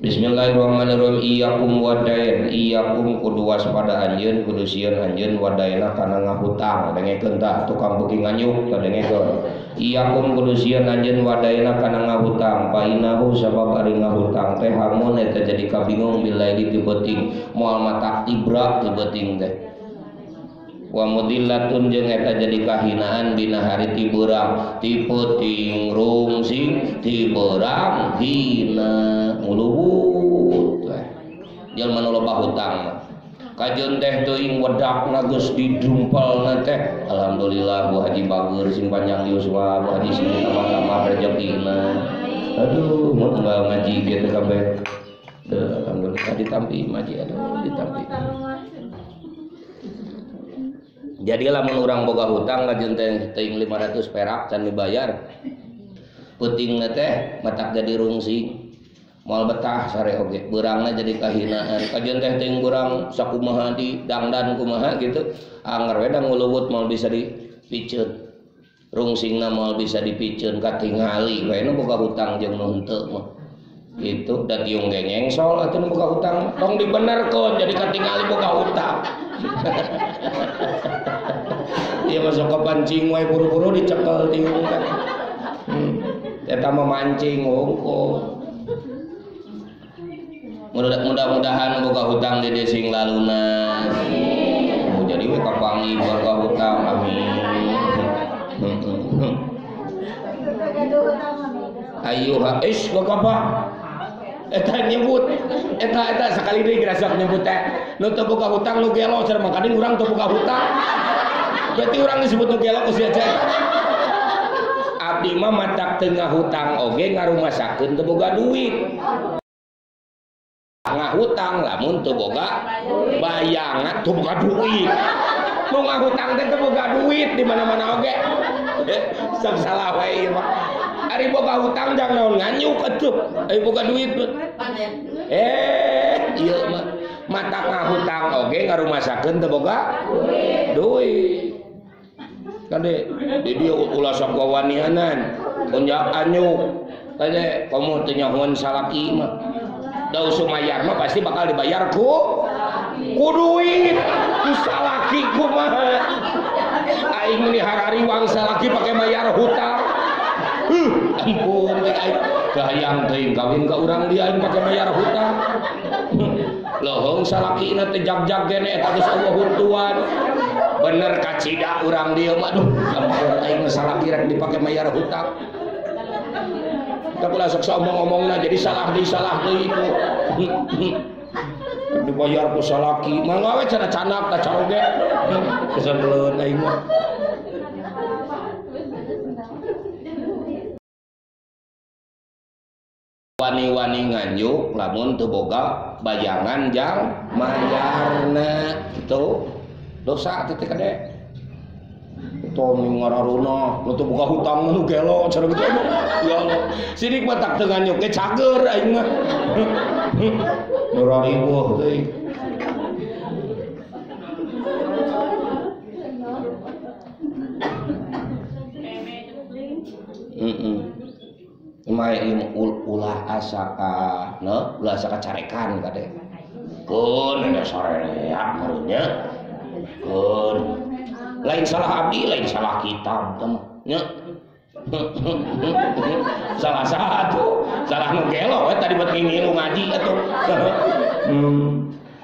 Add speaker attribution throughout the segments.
Speaker 1: Bismillahirrahmanirrahim. Iyyakum wadain, iyyakum kudu waspada anjeun, kudu sieun anjeun wadaina kana ngahutang. Dengekeun tah tukang beuki nganyuk tah dengekeun. Iyyakum kudu sieun anjeun wadaina kana ngahutang. Fa innahu sabab ari ngahutang teh hamun eta jadi kabingung bilaili ti beuting, moal matak ibra ti beuting teh. Wa mudillatun jeung eta jadi kahinaan dina hari ti beurang, ti peuting rungsing, ti beurang hina ngulubut teh. Jalma nu loba hutang mah. Kajeun teh teuing wedakna geus didumpelna teh. Alhamdulillah Bu Haji bager sing panjang yuswa, Bu Haji sing tambah-tambah rezekina. Aduh, mun unggal ngaji kieu teh kabeh. Alhamdulillah ditampi ngaji, aduh ditampi. Jadi lamun urang boga hutang kajeun teh teuing 500 perak can dibayar. Peutingna teh matak jadi rungsing. Moal betah sare oge, beurangna jadi kahinaan. Kajeun teh teuing beurang sakumaha di dangdan kumaha gitu. Angger we da nguluwut moal bisa dipiceun. Rungsingna moal bisa dipiceun katingali we nu boga hutang jeung nu henteu mah. Gitu da tiung ge nyengsol atuh nu boga hutang tong dibenerkeun jadi katingali boga hutang. Dia masuk ke pancing wae buru-buru dicekel tiung kan. Eta mah mancing hungkul. Mudah-mudahan boga hutang di dieu sing lalunas. Oh, jadi we kapangi boga hutang amin. Ayuha is boga apa? Eta nyebut eta eta sakali deui gerasok nyebut teh nu teu boga hutang nu gelo cenah mangkaning urang teu boga hutang. Berarti urang disebut nu gelo ku sia cek. Abdi mah matak teu ngahutang oge ngarumasakeun teu boga duit. Ngahutang lamun teu boga bayangan teu boga duit. Nu ngahutang teh teu boga duit di mana-mana oge. Sok salah wae ieu mah. Ari boga hutang jang naon nganyuk atuh. Ari boga duit. Ieu mah matak ngahutang oge ngarumasakeun teu boga duit. Kade di dieu ulah sok wawanianan, unjak anyuk. Kade komo teu nyahoan salaki mah. Da usum mayar mah pasti bakal dibayar ku duit. Ku salaki kumaha. Aing meni harariwang salaki pake mayar hutang. Ampun teh aing kahayang teuing kawin ka urang dia aing pake mayar hutang. Lohong salakina teh jag-jag gene eta geus eueuh huntuan. Bener kacida urang dieu mah aduh ampun aing salaki rek dipake mayar hutang. Tah ulah sok omong-omongna jadi salah deui itu. Dibayar ku salaki mangga we cenah canak tah caroge. Kesendeleun aing mah. Wani-wani nganjuk lamun teu boga bayangan jang mayarna tuh dosa teh kade tong ngararuna nu teu boga hutang nu gelo cenah kitu ya Allah sidik mah tak teu nganjuk ge cager aing mah nu rariweuh teuing. Mai ulah asaka no ulah asaka carekan kade keun ada sarerea marunya keun lain salah abdi lain salah kitab nya salah satu salah nu gelo we tadi buat ngilu ngaji atuh.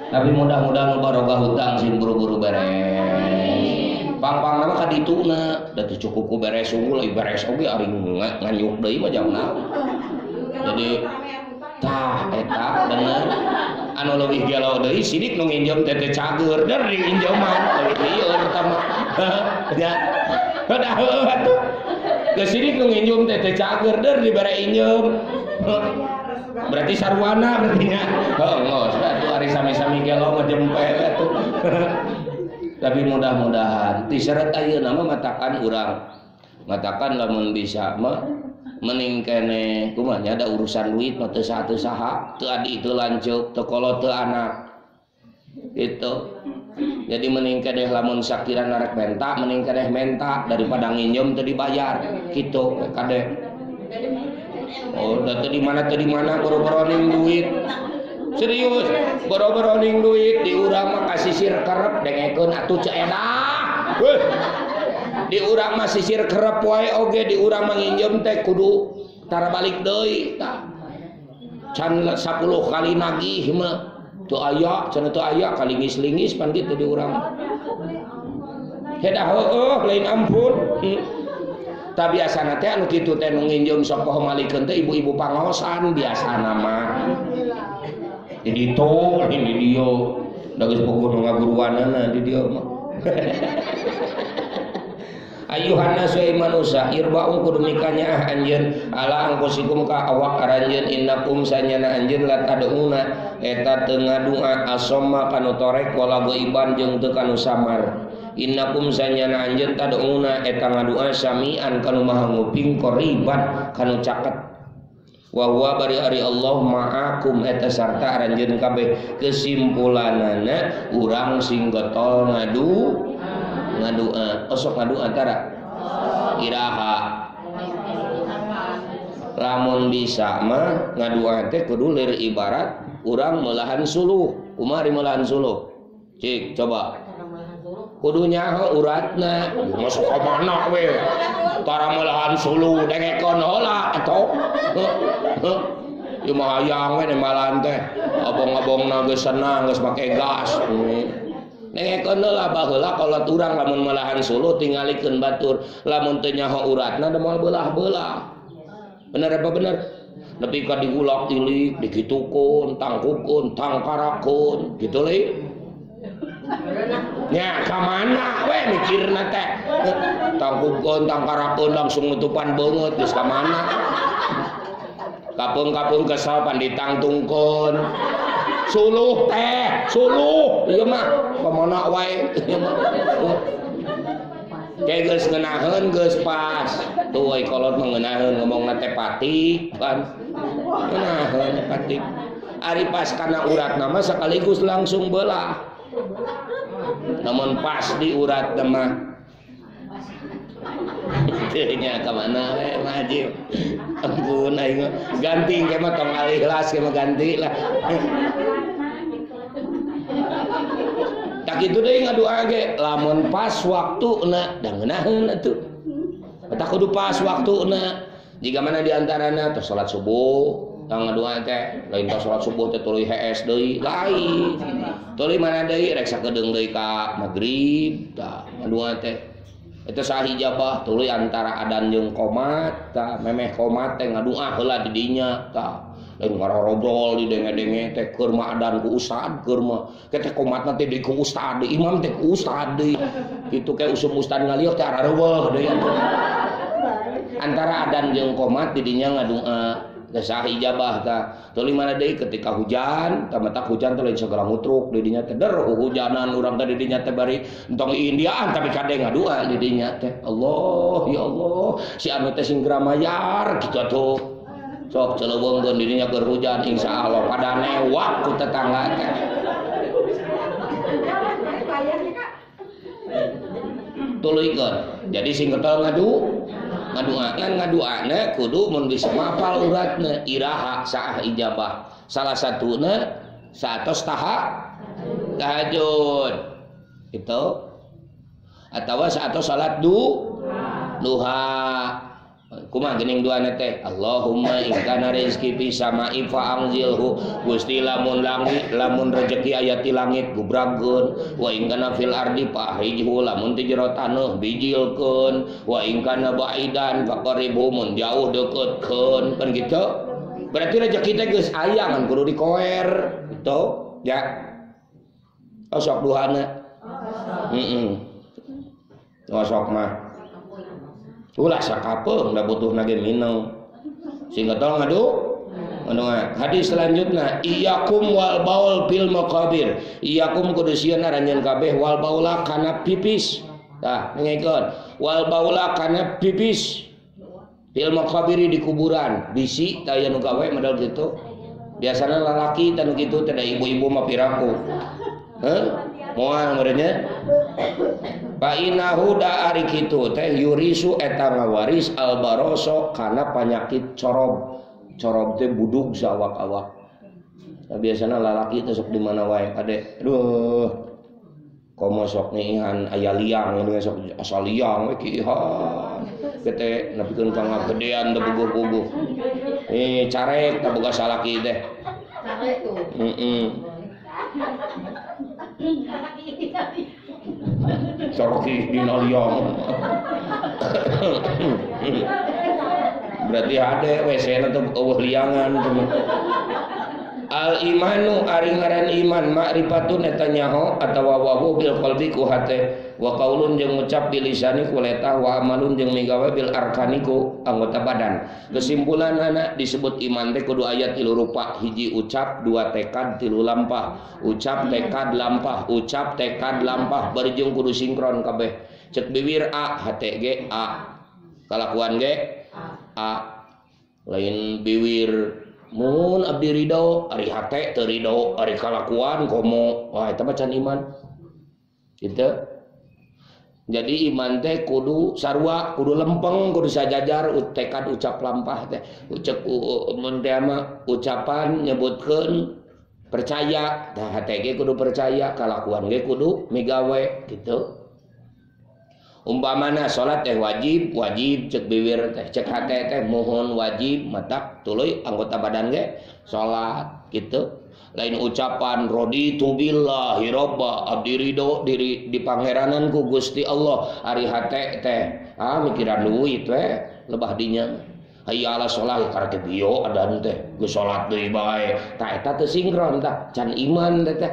Speaker 1: Tapi mudah-mudahan barokah hutang sing buru-buru beres. Pang-pang nama ka dituna da teu cukup ku beres unggul euy beres oge ari nganyuk deui mah jang naon. Jadi tah eta bener anu leuwih gelo deui sidik nu nginjem teh teh cager der diinjeman leuwih lieur eta mah. Nya da heueuh atuh. Geus sidik nu nginjem teh teh cager der dibere injem. Berarti sarwana berarti nya. Heuh geus atuh ari sami-sami gelo mah jempe atuh. Tapi mudah-mudahan diseret ayeuna mah matakan urang matakan lamun bisa mah mending keneh kumaha nya ada urusan duit mah teu saha teu saha teu adi teu lanceuk teu kolot teu anak gitu. Jadi mending keneh lamun sakirana rek menta mending keneh menta daripada nginjem teu dibayar gitu kade. Oh, da teu di mana boro-boroning duit. Serius, boro-boroning duit di urang mah kasisir kerep dengekeun atuh ceu edah. Heuh. Di urang mah sisir kerep wae oge di urang mah nginjem teh kudu tara balik deui tah. Can 10 kali nagih mah teu aya, cenah teu aya kalingis-lingis pan kitu di urang. Hedah heueuh lain ampun. Tah biasana teh anu kitu teh nu nginjem sok poho malikeun teh ibu-ibu pangaosan biasana mah. Di ditu, di dieu. Da geus bogoh nu ngaguruanana di dieu mah. Ayuhan nasu ay manusa irba'u kudu mikanyaah anjeun ala angkusikum ka awak aranjeun innakum sanyana anjeun la tad'una eta teu ngadua asomma kanu torek wala gaiban jeung teu kanu samar innakum sanyana anjeun tad'una eta ngadua samian kanu maha nguping qoriban kanu caket wa huwa bari ari Allah ma'akum eta sarta aranjeun kabeh kesimpulanana urang sing getol ngadu ngadua osok ngadua antara iraha lamun bisa mah ngadua teh kudu lir ibarat urang meulahan suluh kumaha ari meulahan suluh cik coba kudu nyaho uratna masuk ka mana we tara meulahan suluh dengekeun heula atuh ieu mah hayang we nembalan teh abong-abongna geus senang geus make gas. Nengekeun heula baheula kolot urang lamun meulahan suluh tingalikeun batur lamun teu nyaho uratna da moal beulah-beulah. Bener apa bener? Nepi ka digulak-ilik, dikitukeun, tangkukeun, tangkarakeun, kitu leuy. Nya ka mana we mikirna teh? Tangkukeun, tangkarakeun langsung nutupan beungeut geus ka mana? Kapeung-kapeung kesal pan ditangtungkeun. Suluh teh, suluh ieu mah pamona wae ieu mah. Ke geus ngeunaheun geus pas. Tuh euy kolot mah ngeunaheun ngomongna teh patik kan. Ngeunaheun patik. Ari pas kana uratna mah sekaligus langsung beulah. Namun pas di uratna mah teu nya ka mana we mah haji. Ampun aing ganti ke mah tong alihlas ke mah ganti lah. Tak kitu deui ngadua ge lamun pas waktuna da ngeunaheun atuh. Tah kudu pas waktuna. Jiga mana di antarana teh salat subuh tang ngadua teh lain teh salat subuh teh tuluy hees deui lain. Tuluy mana deui rek sakedeung deui ka magrib tah ngadua teh. Eta sahijabah tuluy antara adan jeung qomat tah memeh qomat teh ngadua heula di dinya tah. Lain ngarobrol di denge-denge teh keur mah adan ku ustad keur mah ke teh qomatna teh deui ku ustad imam teh ku ustad deui kitu ke usum ustad ngalieuh teh arareuweuh deui atuh. Antara adan jeung qomat di dinya ngadua teh sahijabah tah. Tuluy mana deui ketika hujan tah matak hujan teh lain sagala ngutruk di dinya teh der hujanan urang teh di dinya teh bari entong Indiaan tapi kade ngadua di dinya teh Allah ya Allah si anu teh sing gramayar kitu atuh. Sok celeuweungkeun di dinya keur hujan insyaallah pada newak ku tetangga teh. Tuluykeun. Jadi sing getol ngadu ngadua ngan ngaduana kudu mun bisa mapal uratna iraha saah ijabah. Salah satuna saatos tahajud. Itu atawa saatos salat duha. Kumaha geuning duana teh Allahumma in kana rizqi fi sama'i fa anzilhu Gusti lamun langit lamun rejeki aya ti langit gubragkeun wa in kana fil ardi fa ahrijhu lamun ti jero taneuh bijilkeun wa in kana ba'idan fa qaribhu mun jauh deuketkeun kan gitu berarti rejeki teh geus aya ngan kudu dikoer gitu ya osok duhana heeh osok mah ulah sakapeung da butuhna ge mineng sing getol ngadu ngadu. Hadis selanjutna iyyakum wal baul fil maqabir iyyakum kudu sieun aranjeun kabeh wal baula kana pipis tah nengekeun wal baula kana pipis fil maqabiri di kuburan bisi tah aya nu gawe model kitu biasana lalaki tah nu kitu teh da ibu-ibu mah piraku heuh moal meureun nya. Fa innahu da ari kitu teh yurisu eta ngawaris albaroso kana panyakit corob. Corob teh budug sawak-awak. Nah, biasana lalaki teh sok di mana wae kade. Aduh. Komo sok niihan aya liang ini sok asal liang we kiihan. Kete nepikeun ka ngagedean teu puguh-puguh. Eh carek tah boga salaki teh.
Speaker 2: Carek tuh.
Speaker 1: Heeh. Coroki dina liang. Berarti hade WC-na teh eueuh liangan tuh. Al imanu ari ngaran iman ma'rifatun eta nyaho atawa wawu bil qalbi ku hate wa qaulun jeung ngucap bil lisani ku letah wa amalun jeung migawe bil arkani ku anggota badan. Kesimpulanana disebut iman teh kudu aya tilu rupa, hiji ucap, dua tekad, tilu lampah. Ucap tekad lampah, ucap tekad lampah bari jeung kudu sinkron kabeh. Cek bibir A, hate ge A. Kalakuan ge A. Lain biwir mun abdi ridho ari hate teu ridho ari kalakuan komo, wah eta mah can iman gitu. Jadi iman teh kudu sarua, kudu lempeng, kudu sajajar tekad ucap lampah teh. Ucap mun teh mah ucapan nyebutkeun percaya, tah hate ge kudu percaya, kalakuan ge kudu migawe gitu. Umpamana salat teh wajib, wajib cek bibir teh, cek hate teh mohon wajib, matak tuluy anggota badan ge salat gitu. Lain ucapan raditu billahi robba, abdi ridho diri di pangeranan ku Gusti Allah, ari hate teh ah mikiran duit we lebah dinya. Hayya ala shalah karek bio adan teh geus salat deui bae. Tah eta teu sinkron tah, can iman teh teh.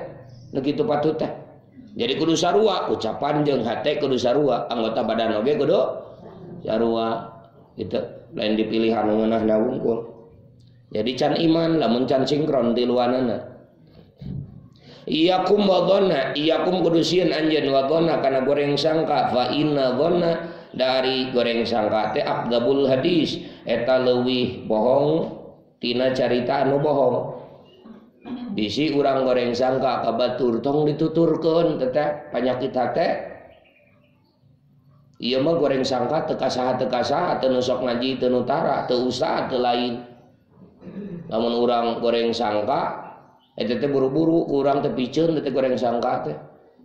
Speaker 1: Nu kitu patut teh. Jadi kudu sarua ucapan jeung hate kudu sarua, anggota badan oge kudu sarua gitu. Lain dipilihan ngeunahna wungkul. Jadi can iman lamun can sinkron tiluanana. Iyakum wa dhanna, iyakum kudu sieun anjeun wa dhanna kana goreng sangka, fa inna dhanna dari goreng sangka teh aqdabul hadis eta leuwih bohong tina carita anu bohong. Bisi urang goreng sangka ka batur tong dituturkeun teh panyakit hate. Ieu mah goreng sangka teu kasaha teu nu sok ngaji teu nu tara teu usaha teu lain. Lamun urang goreng sangka eta teh buru-buru urang teh piceun teh goreng sangka teh.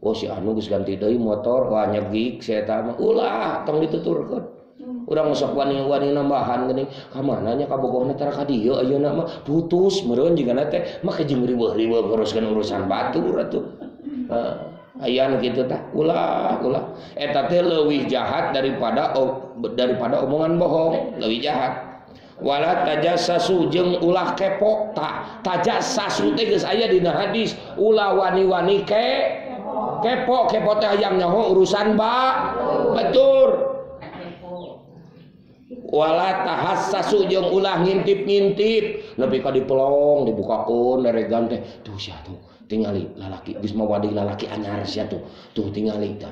Speaker 1: Oh si anu geus ganti deui motor, wah nyegik si eta mah. Ulah tong dituturkeun. Urang sok wani-wani nambahan geuning ka mana nya kabogohna tara ka dieu ayeuna mah putus meureun jigana teh mah jeung riweuh-riweuh nguruskeun urusan batur atuh. Aya nu kitu tah ulah ulah eta teh leuwih jahat daripada omongan bohong, leuwih jahat. Wala tajassasu jeung ulah kepo ta tajassasu teh geus aya dina hadis ulah wani-wani kepo kepo teh hayang nyaho urusan ba batur. Wala tahassasu jeung ulah ngintip-ngintip nepi ka dipelong dibukakeun daregan teh tuh sia tuh tingali lalaki geus mawa deui lalaki anyar sia tuh tuh tingali tah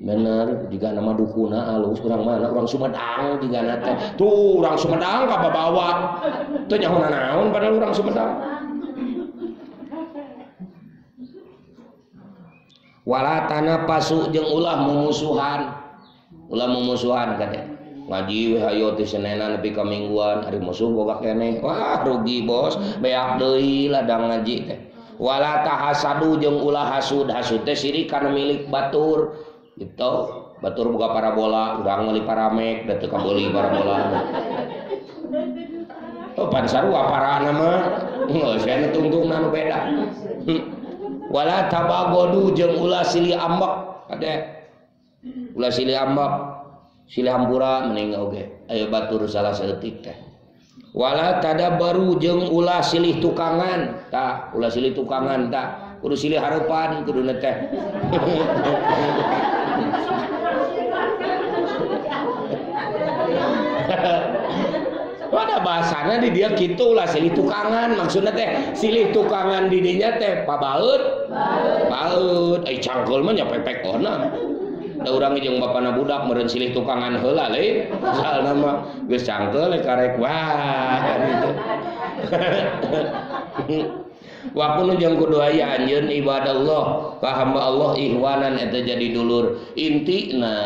Speaker 1: bener jiga nama dukuna alus urang mana urang Sumedang jigana teh tuh urang Sumedang ka babawa teu nyaho nanaon padahal urang Sumedang. Wala tanapasu jeung ulah mumusuhan kate ngaji we hayo teh Senenan nepi ka Mingguan ari musuh boga keneh wah rugi bos beak deui ladang ngaji teh. Wala tahasadu jeung ulah hasud, hasud teh sirik kana milik batur gitu. Batur boga parabola urang meuli paramek da teu kabeuli parabola. Oh pan sarua parana mah geus aya tungtungna nu beda. Wala tabagodu jeung ulah silih ambek ade ulah silih ambek silih hampura mending oge aya batur salah saeutik teh. Wala tadabbaru jeung ulah silih tukangan tah ulah silih tukangan tah kudu silih hareupan kuduna teh. Ada bahasana di dia kitu ulah silih tukangan maksudna teh silih tukangan di dinya teh pabaeut baeut ai cangkeul mah nya pepekona. Da urang jeung bapana budak meureun silih tukangan heula leuy soalna mah geus cangkeul karek wah gitu. Wa kunu jeung kudu aya anjeun ibadallah ka hamba Allah ihwanan eta jadi dulur. Intina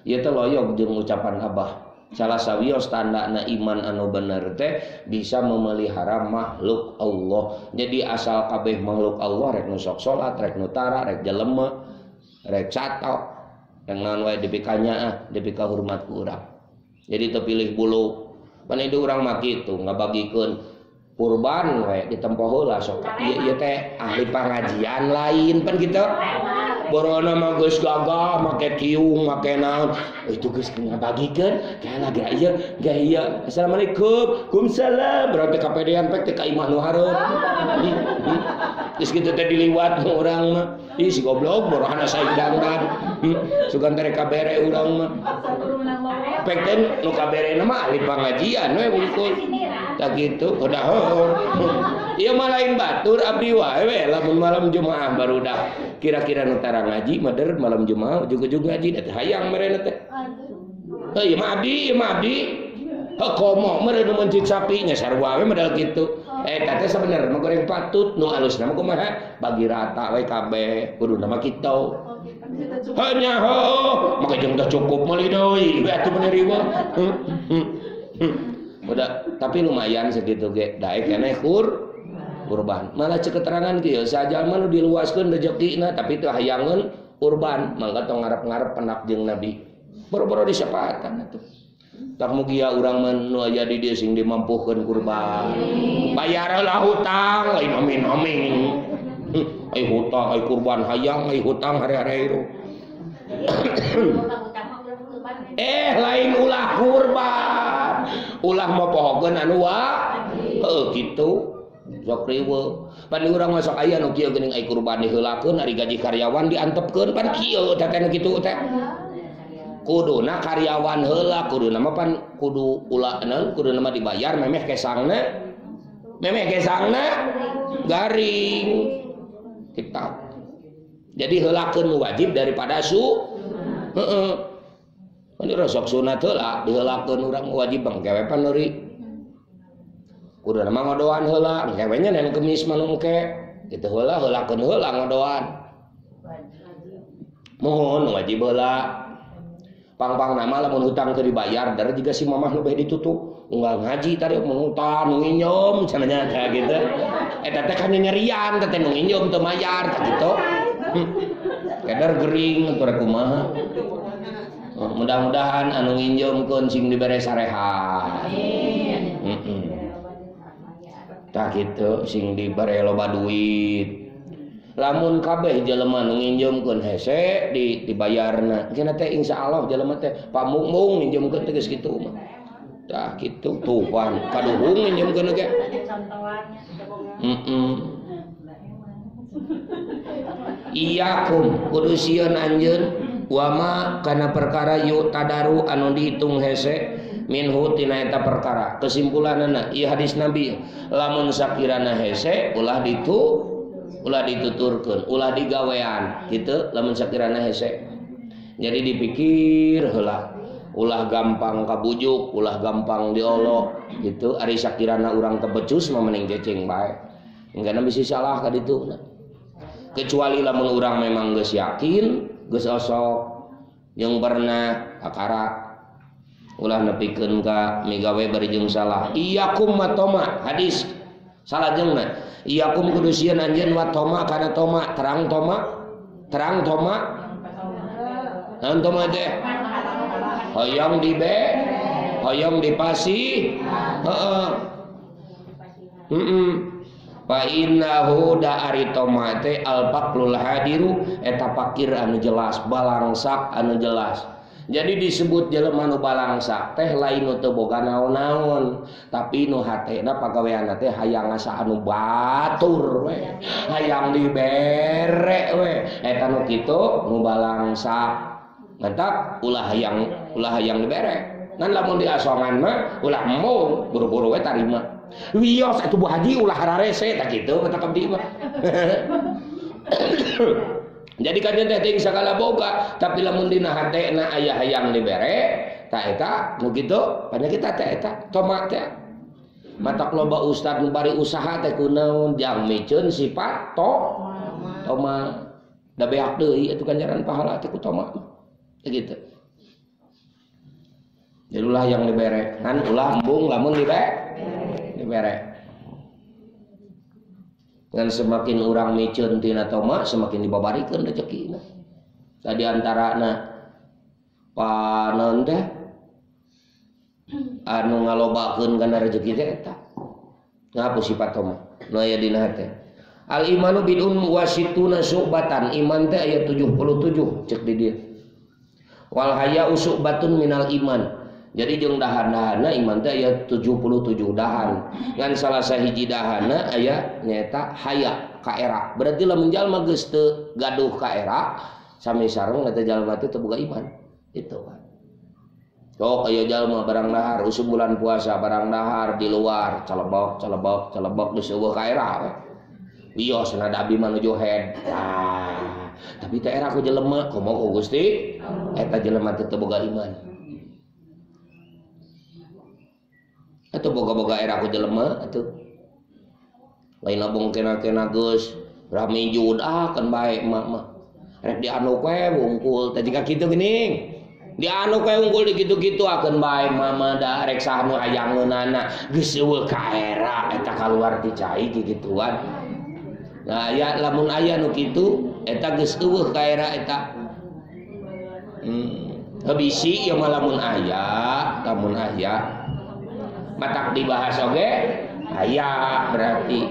Speaker 1: ieu teh loyog jeung ucapan Abah. Salah sawios tandana iman anu bener teh bisa memelihara makhluk Allah. Jadi asal kabeh makhluk Allah rek nu sok salat, rek nu tara, rek jelema, rek sato, rek naon wae dipikanya dipika hormat ku urang. Jadi teu pilih bulu. Pan itu urang mah kitu ngabagikeun kurban we ditempo heula sok ieu teh ahli pangajian lain pan kitu. Borona mah geus gagah make tiung make naon itu geus ngabagikeun kana ga ieu ga ieu assalamualaikum kumsalam berarti kapedean pek teh ka imah nu hareup. Geus kitu teh diliwat urang mah ih si goblok borohana saing dangdan sugan teh kabere urang mah pek teh nu kaberena mah ahli pangajian we wungkul tah kitu udah heuh. Ieu mah lain batur abdi wae we lamun malam Jumaah barudak kira-kira nu tara ngaji meder malam Jumaah ujug-ujug ngaji da teh hayang merena teh. Heuh ieu mah abdi, ieu mah abdi. Heuh komo meureun nu mencit sapi nya sarua we model kitu. Eta teh sabenerna mah goreng patut nu alusna mah kumaha bagi rata we kabeh kuduna mah kitu. Heuh nya heuh maka jeung teh cukup meuli deui we atuh meuni riweuh. Udah tapi lumayan segitu ge daek keneh kurban. Malah cek keterangan kieu sajalma nu diluaskeun rejekina tapi teu hayangeun kurban, mangga tong ngarep-ngarep penak jeung Nabi. Boro-boro disyafaatan atuh. Tak mugia urang mah nu aya di dieu sing dimampuhkeun kurban. Bayar heula hutang lain amin-amin. Ai hutang ai kurban hayang ai hutang hare-hare hirup. Lain ulah kurban. Ulah mopohokeun anu wa heuh kitu. Sok riweuh. Pan urang mah sok aya nu kieu geuning ai kurban diheulakeun ari gaji karyawan diantepkeun pan kieu teh nu kitu teh. Kuduna karyawan heula kuduna mah pan kudu ulah naon kuduna mah dibayar memeh kesangna. Memeh kesangna garing. Kitab. Jadi heulakeun wajib daripada su. Heeh. Pan sok sunat heula diheulakeun urang wajib bang gawe pan neuri. Kuduna mah ngodoan heula, engke we nya nen kemis mah nu engke. Kitu heula heulakeun heula ngodoan. Mohon wajib heula. Pang-pang nama lamun hutang teu dibayar, dar jiga si mamah nu beh ditutup. Unggal ngaji tadi mun hutang nu nginjem cenah nya teh kitu. Eta teh kan nyerian teh nu nginjem teu mayar teh kitu. Kedar gering atuh rek kumaha. Mudah-mudahan anu nginjemkeun sing dibere sarehat. Amin. Heeh. Tah kitu sing dibere loba duit. Lamun kabeh jelema nu nginjemkeun hese di dibayarna. Cenah teh insyaallah jelema teh pamung-mung nginjemkeun teh geus kitu mah. Tah kitu tuh pan kaduhung nginjemkeun ge. Heeh. Iyakum kudu sieun anjeun wama kana perkara yu tadaru anu dihitung hese minhu tina eta perkara. Kesimpulanana ieu hadis Nabi lamun sakirana hese ulah ditu ulah dituturkeun, ulah digawean kitu lamun sakirana hese. Jadi dipikir heula, ulah gampang kabujuk, ulah gampang diolok gitu. Ari sakirana urang teu becus mah mending ceceng bae. Engkana bisi salah ka ditu. Kecuali lamun urang memang geus yakin, geus osok jeung pernah akara ulah nepikeun ka migawe bari jeung salah. Iyakum matoma hadis salajengna. Iyakum kudu sieun anjeun wa toma kana toma terang toma terang toma naon toma teh hoyong dibe hoyong dipasih heeh heeh fa innahu da ari toma teh al faqrul hadiru eta fakir anu jelas balangsak anu jelas. Jadi disebut jelema nu balangsak teh lain nu teu boga naon-naon, tapi nu hatena pagaweanna teh hayang ngasa anu batur we, hayang dibere we. Eta nu kitu nu balangsak. Mantap ulah hayang dibere. Ngan lamun diasongan mah ulah embung, buru-buru we tarima. Wios atuh Bu Haji ulah hararese tah kitu kata abdi mah. Jadi kan teh teuing sagala boga, tapi lamun dina hatena aya hayang dibere, ta eta nu kitu penyakit teh eta toma teh. Matak loba ustad nu bari usaha teh kunaon jang miceun sifat toma. Da beak deui atuh ganjaran pahala teh ku toma mah. Gitu. Jadi ulah yang dibere, kan ulah embung lamun dibere. Ngan semakin urang miceun tina toma semakin dibabarikeun rezekina. Tadi antarana panon teh anu ngalobakeun kana rezeki teh eta. Ngapus sifat toma nu aya dina hate. Al imanu bid'un wa sittuna syu'batan. Iman teh aya 77 cek di dieu. Wal haya'u syu'batun minal iman. Jadi jeung dahan-dahana iman teh aya 77 dahan. Ngan salah sahiji dahana aya nyaeta haya kaera. Berarti lamun jalma geus teu gaduh kaera sami sareng eta jalma teh teu boga iman. Itu kan. Sok aya jalma barang dahar usum bulan puasa barang dahar di luar calebok calebok calebok geus eueuh kaera we. Wios cenah abi mah nuju head. Tah, tapi teh era ku jelema komo ku Gusti eta jelema teh teu boga iman. Atuh boga-boga era ku jelema atuh. Lain abong kena-kena geus rame jud ah kan bae emak mah. Rek dianuk we wungkul teh jiga kitu geuning. Dianuk we wungkul di kitu-kitu akeun bae mama da rek saha nu hayangeunana geus eueuh kaera eta kaluar ti cai kikituan. Nah aya lamun aya nu kitu eta geus eueuh kaera eta. Bisi ieu mah lamun aya matak dibahas oge aya berarti.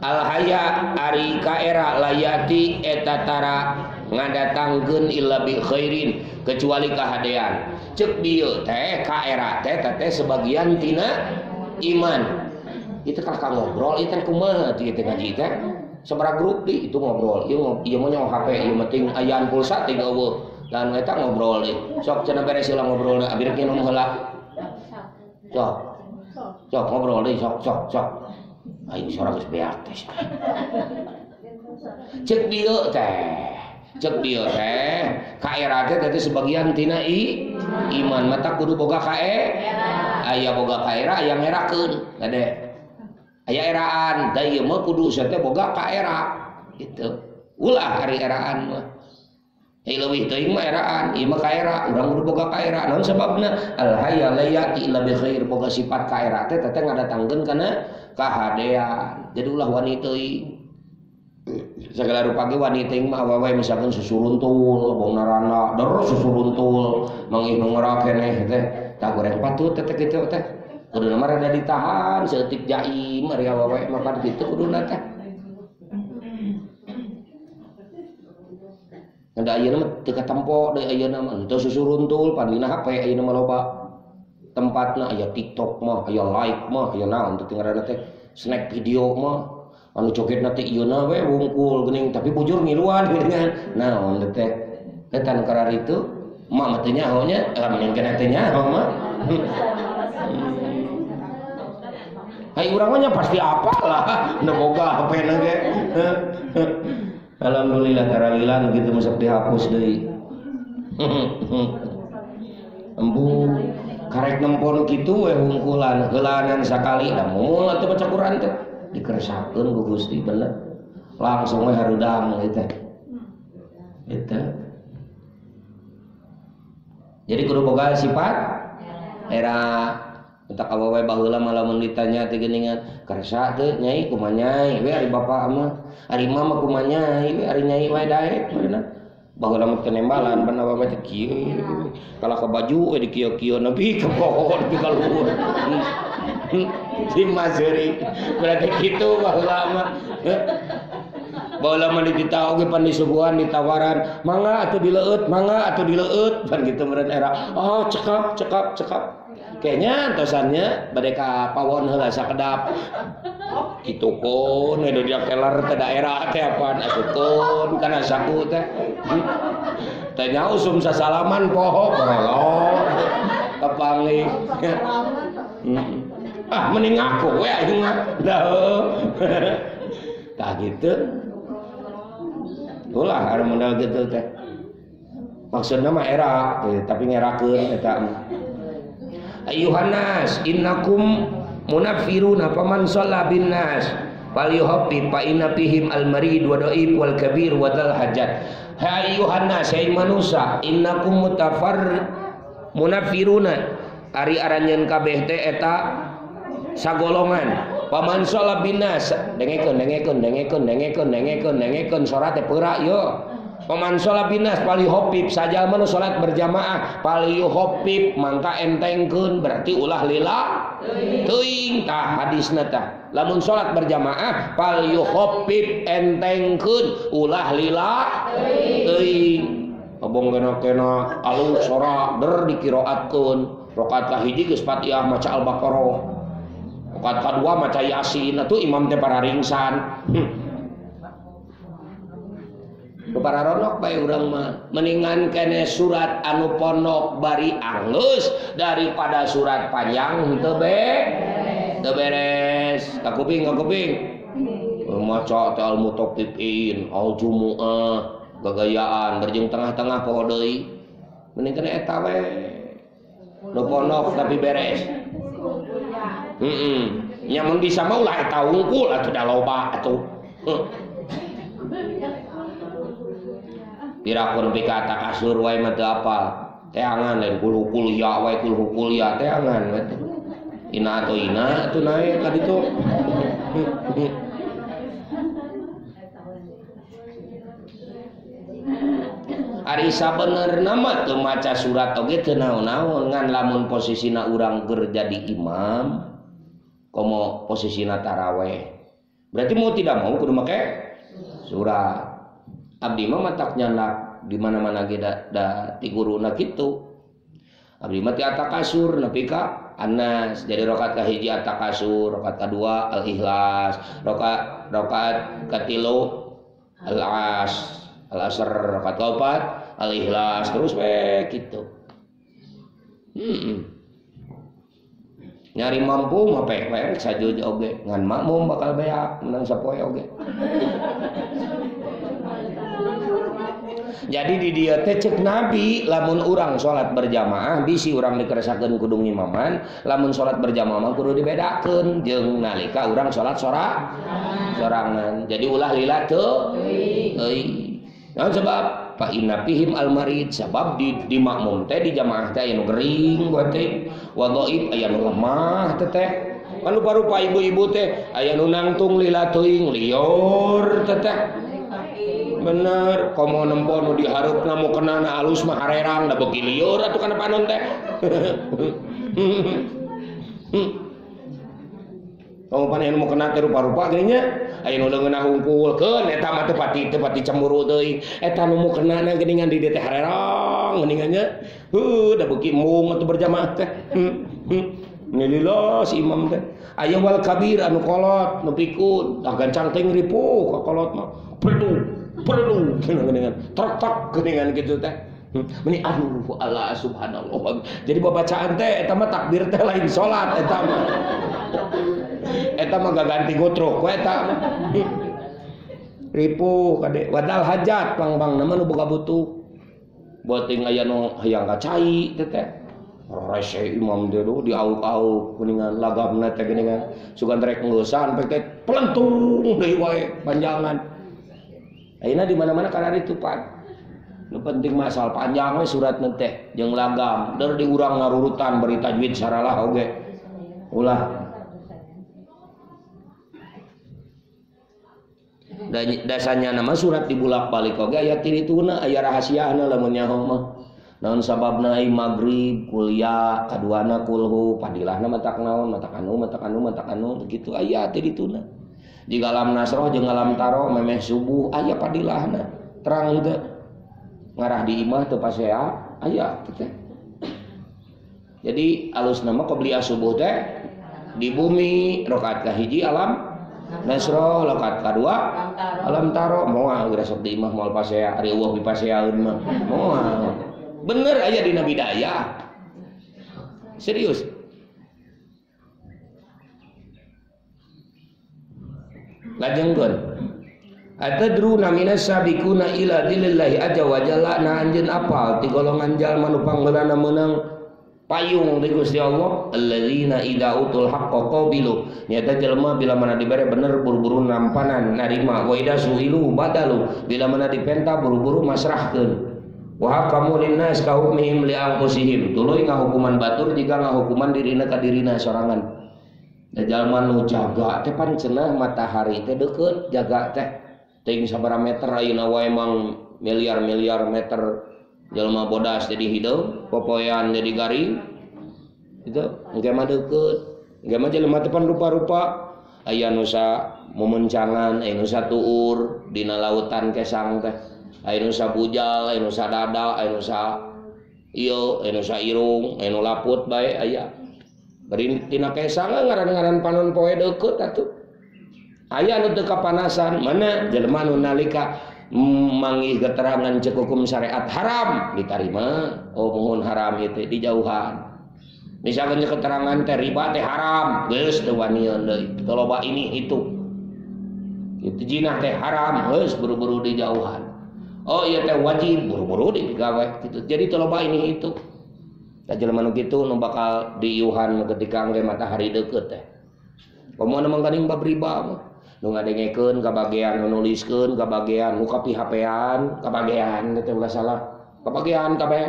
Speaker 1: Al haya ari kaera layati eta tara ngadatangkeun illa bi khairin kecuali kahadean. Ceuk dieu teh kaera teh teh sebagian tina iman. Itu kakak ngobrol itu kumaha teh ngaji teh sabaraha grup di itu ngobrol ieu ieu mah nyawa HP ieu mah ting ayaan pulsa ting eueuh dan eta ngobrol deui sok cenah beres heula ngobrol abi rek nginum heula sok sok ngobrol deui sok sok sok aing sora geus beak teh ceuk dieu teh kaera teh teh sebagian tina iman mata kudu boga kae aya boga kaera aya ngerakeun gade aya eraan da ieu mah kudu teh boga kaera gitu ulah ari eraan mah hei leuwih teuing mah eraan ieu mah kaera urang kudu boga kaera naon sababna al hayya la yati illa bi khair boga sifat kaera teh teh ngadatangkeun kana kahadean jadi ulah wani teuing segala rupa ge wani teuing mah awewe misalkan susuruntul bong narana der susuruntul mangih nu ngora keneh teh tah goreng patut teh kitu teh kuduna mah rada ditahan saeutik jaim ari awewe mah pan kitu kuduna teh. Da ayeuna mah teu katempo deui ayeuna mah henteu susuruntul pan dina HP ayeuna mah loba tempatna aya TikTok mah aya like mah aya naon teh ngaranna teh snack video mah anu jogetna teh ieuna we wungkul geuning tapi bujur ngiluan geuningan naon teh eta nu kararitu emak mah teu nyaho nya lamun kena teu nyaho mah. Hai urang mah nya pasti apal lah nu boga HP na ge. Alhamdulillah taralila nu kitu mah sok dihapus deui. Embu karek nempo nu kitu we hungkulan heulanan sakali da moal atuh maca Quran teh dikeresakeun ku Gusti bener langsung we harudang gitu. Gitu. Jadi kudu boga sifat era entak awewe baheula mah lamun ditanya teh geuningan kersa teu nyai kumaha nyai we ari bapak mah ari mama kumaha nyai we ari nyai wae daek bener baheula mah teu nembalan pan awewe teh kieu kalah ka baju we di kieu-kieu nepi ka pohon nepi ka luhur si maseri berarti kitu baheula mah baheula mah dititah oge pan disuguhan ditawaran mangga atuh dileueut mangga atuh dileueut pan kitu meureun era oh cekap cekap cekap kayaknya antosannya bade ka pawon heula sakedap kitu kun we dia keler teh daerah teh apaan asupkeun kana saku teh teh nya usum sasalaman poho borolong kapanggih ah mending aku we aing mah da tah kitu ulah ari modal kitu teh. Maksudna mah era tapi ngerakeun eta. Ayuhan nas innakum munafiruna faman shalla bin nas falyuhaffif fa inna fihim al marid wa dhaif wal kabir wa dzal hajat. Hai ayuhan nas, hai manusia, innakum mutafar munafiruna ari aranjeun kabeh teh eta sagolongan. Paman sholat binas dengekeun dengekeun dengekeun dengekeun dengekeun dengekeun salat teh peurak yo. Paman sholat binas palihopip sajalma nu salat berjamaah palihopip mangka entengkeun berarti ulah lila teuing tah hadisna tah. Lamun salat berjamaah palihopip entengkeun ulah lila teuing. Abong kena-kena alung sora der dikiraatkeun rakaat kahiji geus Fatihah maca Al-Baqarah. Rakaat kadua maca Yasin atuh imam teh pararingsan. Pararonok bae urang mah mendingan kene surat anu pondok bari anggeus daripada surat panjang henteu teu beres. Kakuping kakuping. Maca teh Al-Mutaffifin, Al-Jumu'ah, gagayaan berjeng tengah-tengah poho deui. Mending kene eta we. Nu pondok tapi beres. Nya mun bisa mah ulah eta wungkul atuh da loba atuh. Pirakun pika takasur wae mah teu apal. Teangan lain kulhukul ya wae kulhukul ya teangan we teh. Ina atuh ina atuh naek ka ditu. Ari sabenerna mah teu maca surat oge teu naon-naon ngan lamun posisina urang keur jadi imam komo posisina taraweh. Berarti mau tidak mau kudu make surat. Abdi mah matak nyandak di mana-mana ge da ti guruna kitu. Abdi mah ti atakasur nepi ka Anas. Jadi rakaat kahiji atakasur, rakaat kadua Al-Ikhlas, rakaat katilu Al-As, Al-Asr, rakaat kaopat Al-Ikhlas terus we kitu. Nyari mampu mah pek we sajuj oge ngan makmum bakal beak menang sapoe oge. Jadi di dieu teh cek Nabi lamun urang salat berjamaah bisi urang dikeresakeun kudu ngimaman, lamun salat berjamaah mah kudu dibedakeun jeung nalika urang salat sorangan. Jadi ulah lila teu euy. Naon sebab fa inna fihim al marid sabab di makmum teh di jamaah teh aya nu gering bae teh, wa dhaif aya nu lemah teh teh. Kan rupa-rupa ibu-ibu teh aya nu nangtung lila teuing lieur teh teh. Bener, komo nempo nu dihareupna mu kenana alus mah harerang da beuki lieur atuh kana panon teh. Komo pan anu mu kena teh rupa-rupa geuning nya, aya nu leungeunna hungkul keun eta mah teu pati cemburu teuing. Eta nu mu kenana geuningan di dieu teh harerang geuningan nya. Heuh da beuki embung atuh berjamaah teh. Nililo si imam teh. Aya wal kabir anu kolot nu pikun, tah gancang teuing ripuh ka kolot mah. Perlu perlu dengan trok-trok geningan gitu teh. Meni aduh Allah subhanallah. Jadi babacaan teh eta mah takbir teh lain salat eta mah. Eta mah gaganti gotrok we eta mah. Ripuh kade wadal hajat pang-pang nama nu boga butuh. Beuting aya nu hayang ka cai teh teh. Rese imam teh duh diauk-auk geuningan lagamna teh geuningan. Sugan rek ngeusan pek teh pelentung deui wae panjangan. Ayeuna di mana-mana kana ditu pan. Nu penting mah asal panjang we suratna teh jeung lagam. Der di urang ngarurutan bari tajwid saralah oge. Ulah. Dasanya nama surat dibulak-balik oge aya tirituna aya rahasiana lamun nyaho mah. Naon sababna ai magrib kuliah kaduana kulhu padilahna matak naon matak anu matak anu matak anu kitu aya tirituna. Di alam nasroh jeung alam taro memeh subuh aya padilahna terang teu ngarah di imah teu pasea aya teh. Jadi alusna mah qobliyah subuh teh di bumi rakaat kahiji alam nasroh rakaat kadua alam taro moal geura sok di imah moal pasea ari eueuh dipaseaeun mah moal. Bener aya dina bidayah. Serius. Lajengkeun Atadruna minas sabiquna ila dzillillahi azza wa jalla na anjeun apal ti golongan jalma nu panggeulana meunang payung di Gusti Allah alladzina idza utul haqqa qabilu nyata jelema bila mana dibere bener buru-buru nampanan narima wa idza suilu badalu bila mana dipenta buru-buru masrahkeun wa hakamu linnas ka hukmihim li anfusihim tuluy ngahukuman batur jiga ngahukuman dirina ka dirina sorangan da jalma nu jaga teh pan cenah matahari teh deukeut jaga teh teuing sabaraha meter ayeuna wae mang miliar-miliar meter jelema bodas jadi hideung popoean jadi garing itu engke mah deukeut engke mah jelema teh pan rupa-rupa aya nu sa momencangan aya nu satuur dina lautan kesang teh aya nu sabujal aya nu sadada aya nu sa ieu aya nu sa irung aya nu laput bae aya bari tina kesang ngaran-ngaran panon poe deukeut atuh aya nu teu kapanasan mana jelema nu nalika manggih keterangan cek hukum syariat haram ditarima oh mohon haram ieu teh dijauhan misalkan cek keterangan teh riba teh haram geus teu wanian deui teu loba ini itu itu jinah teh haram geus buru-buru dijauhan oh ieu teh wajib buru-buru digawe kitu jadi teu loba ini itu da jelema nu kitu nu bakal diiuhan ketika angge matahari deukeut teh komo nu mangkaning bab riba mah nu ngadengekeun kabagean nu nuliskeun kabagean nu kapihapean kabagean teh ulah salah kabagean kabeh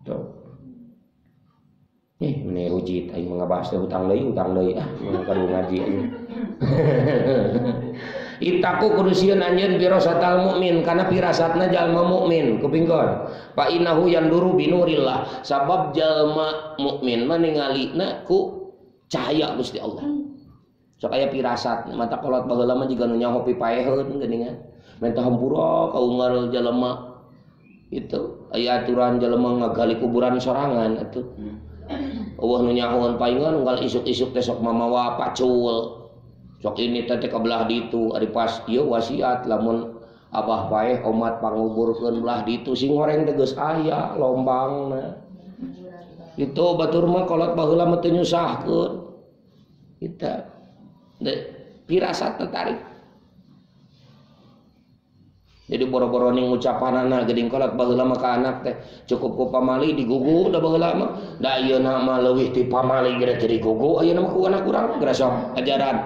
Speaker 1: tuh meni rujit aing mah ngabahas teh hutang deui ah mun kudu ngaji aing itaku kudu sieun anjeun firasatal mukmin kana firasatna jalma mukmin kupingkeun fa innahu yanduru binurillah sabab jalma mukmin mah ningalina ku cahaya Gusti Allah sok aya pirasat mata kolot baheula mah jiga nu nyaho pipaeheun geuningan menta hampura ka unggal jelema itu aya aturan jelema ngagali kuburan sorangan atuh eueuh nu nyahoan paingan unggal isuk-isuk teh sok mamawa pacul sok ini teh ka belah ditu ari pas ieu wasiat lamun abah paeh omat panguburkeun belah ditu sing goreng teh geus aya lombangna itu batur mah kolot baheula mah teu nyusahkeun kita pirasat tertarik jadi boro-boro ning ucapanana geuning kolot baheula mah ka anak teh cukup ku pamali digugu da baheula mah da ayeuna mah leuwih ti pamali geura teu digugu ayeuna mah ku anak urang geura sok ajaran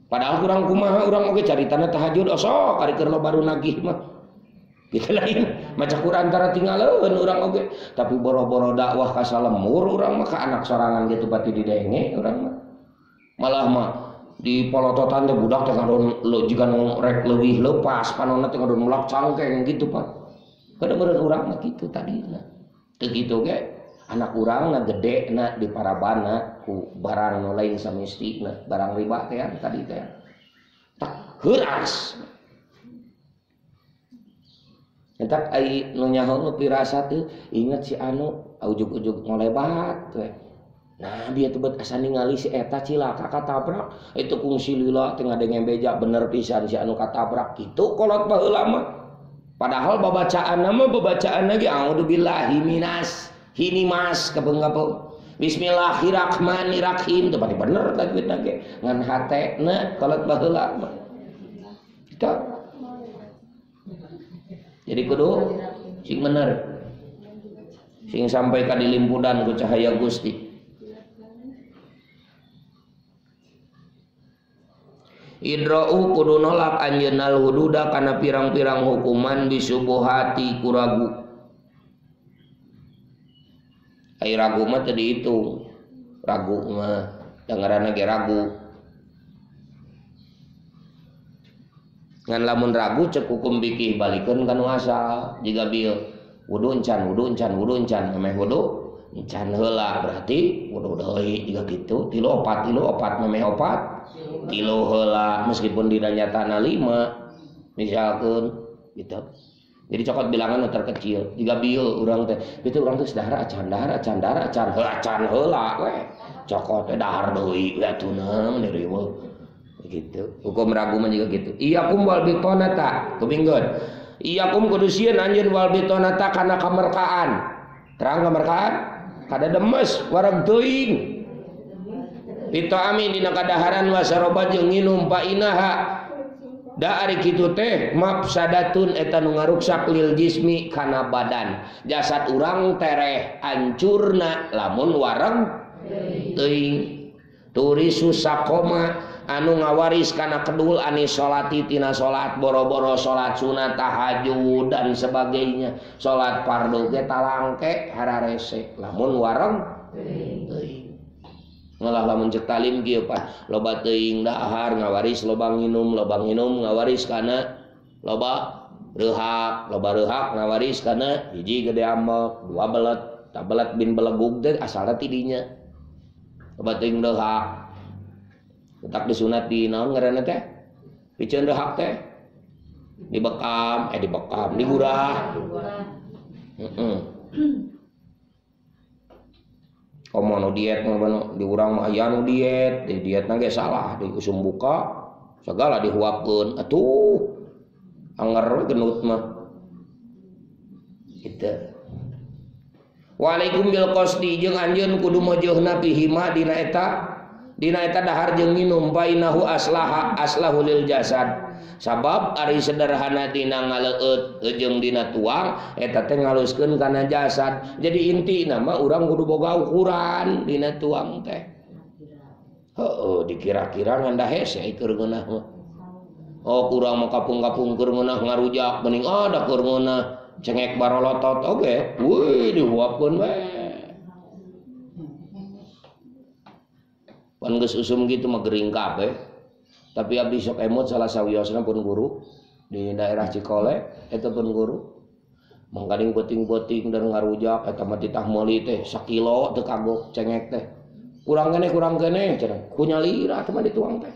Speaker 1: padahal kurang kumaha urang oge caritana tahajud osok ari keur baru nagih mah kitu lain maca Quran tara tinggaleun urang oge tapi boro-boro dakwah ka salemur urang mah ka anak sorangan kitu pati didenge urang mah malah mah di polototan teh budak teh ngadon jiga nu rek leuwih leupas panonna teh ngadon mulak cangkeng gitu Pak kada meureun urang mah kitu tadina teu kitu ge anak urang na gede na di parabana ku barang nu lain samestina barang riba teh tadi teh tak heuras entak ai nu nyaho nu pirasat teh inget si anu ujug-ujug ngolebat we. Nah dia tuh bet asa ningali si eta cilaka katabrak itu kungsi lila teh ngadenge beja bener pisan si anu katabrak kitu kolot baheula mah padahal babacaan mah babacaan lagi a'udzubillahi minas hini mas kabeung-kabeung bismillahirrahmanirrahim teh bener tajwidna ge ngan hatena kolot baheula mah kitu. Jadi kudu sing bener sing sampai ka dilimpudan ku cahaya Gusti. Idra'u kudu nolak anjeunal hududa kana pirang-pirang hukuman bisubuhati ku ragu. Ai ragu mah teu dihitung. Ragu mah da ngaranna ge ragu. Ngan lamun ragu cek hukum bikih balikeun ka nu asal jiga bieu wudu encan wudu encan wudu encan memeh wudu encan heula berarti wudu deui jiga kitu tilu opat memeh opat tilu heula meskipun dina nyatana 5 misalkeun gitu. Jadi cokot bilangan nu terkecil jiga bieu urang teh bieu urang teh dahar acan dahar acan dahar acan heula acan heula we cokot teh dahar deui we atuh meni riweuh gitu. Hukum ragu mah juga gitu. Iyakum wal bitonata kupingkeun. Iyakum kudu sieun anjeun wal bitonata kana kamerkaan. Terang kamerkaan? Kada demes wareg teuing. Bito amin dina kadaharan wasaroba jeung nginum pa inaha. Da ari kitu teh mafsadatun eta nu ngaruksak lil jismi kana badan. Jasad urang tereh hancurna lamun wareg teuing. Turisu sakoma anu ngawaris kana kedul ani salati tina salat boro-boro salat sunat tahajud dan sebagainya. Salat fardu ge talangke hararese lamun wareg teuing. Ngalah lamun cek talim kieu Pak, loba teuing dahar ngawaris loba nginum ngawaris kana loba reuhak ngawaris kana hiji gede ambek, dua belet, tabelet bin belegug teh asalna ti dinya. Loba teuing reuhak. Letak disunat di naon ngaranna teh? Piceun reuhak teh. Dibekam, digurah. Heeh. Komo nu diet mah di urang mah aya nu diet, di dietna ge salah, di usum buka segala dihuapkeun. Atuh anger we genut mah. Kitu. Waalaikum bil qasdi jeung anjeun kudu mojeuhna pihima dina eta dahar jeung minum bainahu aslaha aslahu lil jasad. Sabab ari sederhana dina ngaleueut jeung dina tuang eta teh ngaluskeun kana jasad. Jadi intina mah urang kudu boga ukuran dina tuang teh. Heueuh dikira-kira ngan da hese keur ngeunah mah. Oh kurang mah kapung-kapung keur ngeunah ngarujak mending ah da keur ngeunah cengek barolotot oge. Weuh dihuapkeun we. Pan geus usum kitu mah gering kabeh. Tapi abdi sok emot salah sawiosna pun guru di daerah Cikole eta pun guru. Mangkaning peuting-peuting dan ngarujak eta mah titah meuli teh sakilo teu kagok cengek teh. Kurang keneh cenah. Ku nyalira teh mah dituang teh.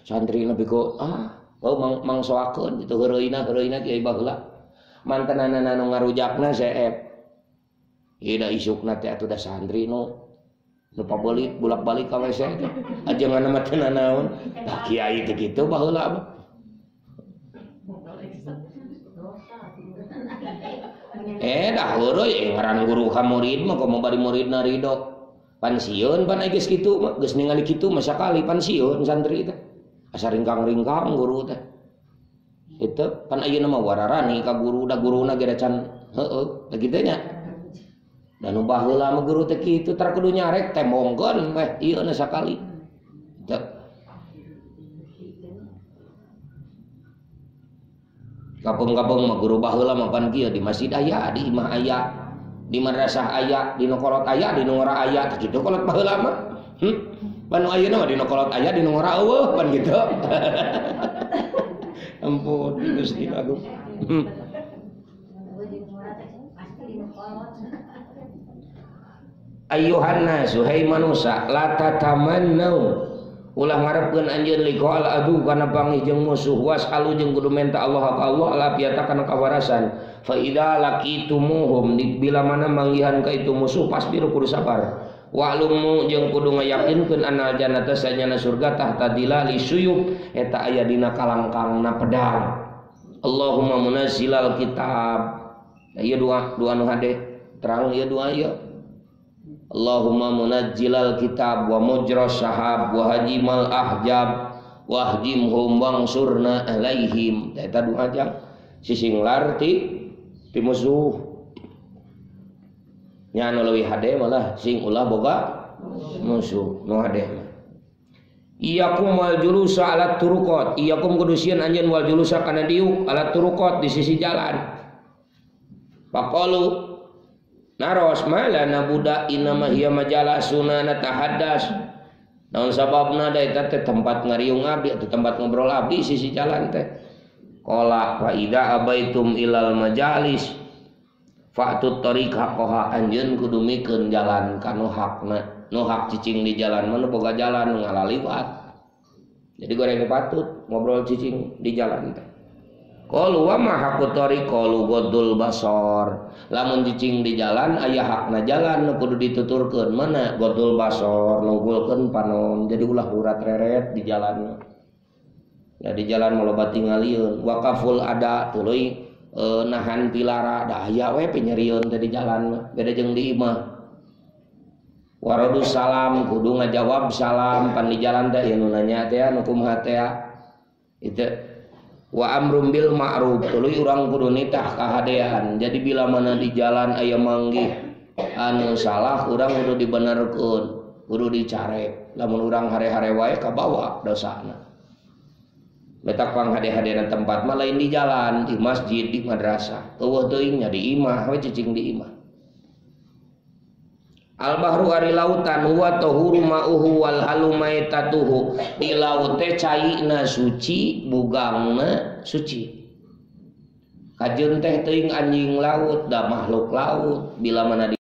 Speaker 1: Santri nepi ku ah oh mangsoakeun kitu heureuyna kiai baheula. Mantenanana nu ngarujakna seep. Ieu da isukna teh atuh da santri nu pabelit bolak-balik ka WC teh. Ajengan mah teu nanaon. Tah kiai teh kitu baheula mah. Dah heureuy ngaran guru ka murid mah komo bari muridna ridho. Pan sieun pan geus kitu mah geus ningali kitu mah sakali pan sieun santri teh. Asa ringkang-ringkang guru teh. Itu pan ayeuna mah wararani ka guru da guruna ge da can heueuh teh kitu nya. Da nu baheula mah guru teh kitu tar kudu nyarek tembongkeun weh ieu na sakali. Teu. Kapeung-kapeung mah guru baheula mah pan kieu di masjid aya, di imah aya, di madrasah aya, di nu kolot aya, di nu ngora aya, teh kitu kolot baheula mah. Pan nu ayeuna mah di nu kolot aya, di nu ngora eueuh pan kitu. Ampun Gusti Agung. Ayyuhan nasu hai manusa la tatamannau ulah ngarepkeun anjeun liqa'al adu kana panggih jeung musuh wasalu jeung kudu menta Allah ka Allah alafiata kana kawarasan fa idza laqitumuhum bila mana manggihan ka itu musuh pasbiru kudu sabar wa'lumu jeung kudu ngayakinkeun anal jannata sanyana surga tahta dilali suyub eta aya dina kalangkangna pedang. Allahumma munazzilal kitab. Ieu doa doa nu hade terang ieu doa ieu. Allahumma munazzilal kitab wa mujras sahab wa hajimal ahjab wahjimhum wangsurna alaihim. Eta doa jang sisinglar ti musuh. Nya anu leuwih hade malah sing ulah boga musuh nu hade mah. Iyakum wal julusa ala turuqat. Iyakum kudu sieun anjeun wal julusa kana diuk ala turuqat di sisi jalan. Faqalu naros malana budak inama hiya majalasuna natahaddas. Naon sababna da eta teh tempat ngariung abdi atau tempat ngobrol abdi sisi jalan teh. Qala fa idza abaitum ilal majalis fa'tut tariq haqqaha anjeun kudu mikeun jalan ka nu hakna. Nu hak cicing di jalan mah nu boga jalan nu ngalaliwat. Jadi goreng patut ngobrol cicing di jalan teh. Qalu wa ma haqqut tariq qalu ghaddul basar. Lamun cicing di jalan aya hakna jalan nu kudu dituturkeun mana ghaddul basar nunggulkeun panon. Jadi ulah urat reret di jalan. Ya di jalan mah loba tingalieun. Waqaful ada tuluy nahan pilara da aya we penyerieun teh di jalan mah beda jeung di imah. Waradus salam kudu ngajawab salam pan di jalan teh ieu nu nanya teh nu kumaha teh. Itu Wa amrum bil ma'ruf tuluy urang kudu nitah kahadean. Jadi bila mana di jalan aya manggih anu salah urang kudu dibenerkeun, kudu dicarek. Lamun urang hare-hare wae kabawa dosana. Betak panghade-hadena tempat mah lain di jalan, di masjid, di madrasah. Eueuh teuing nya di imah we cicing di imah. Al bahru ari lautan huwa tahuru ma'uhu wal halu maitatuhu. Di laut teh caina suci, bugangna suci. Kajeun teh teuing anjing laut, da makhluk laut bila mana di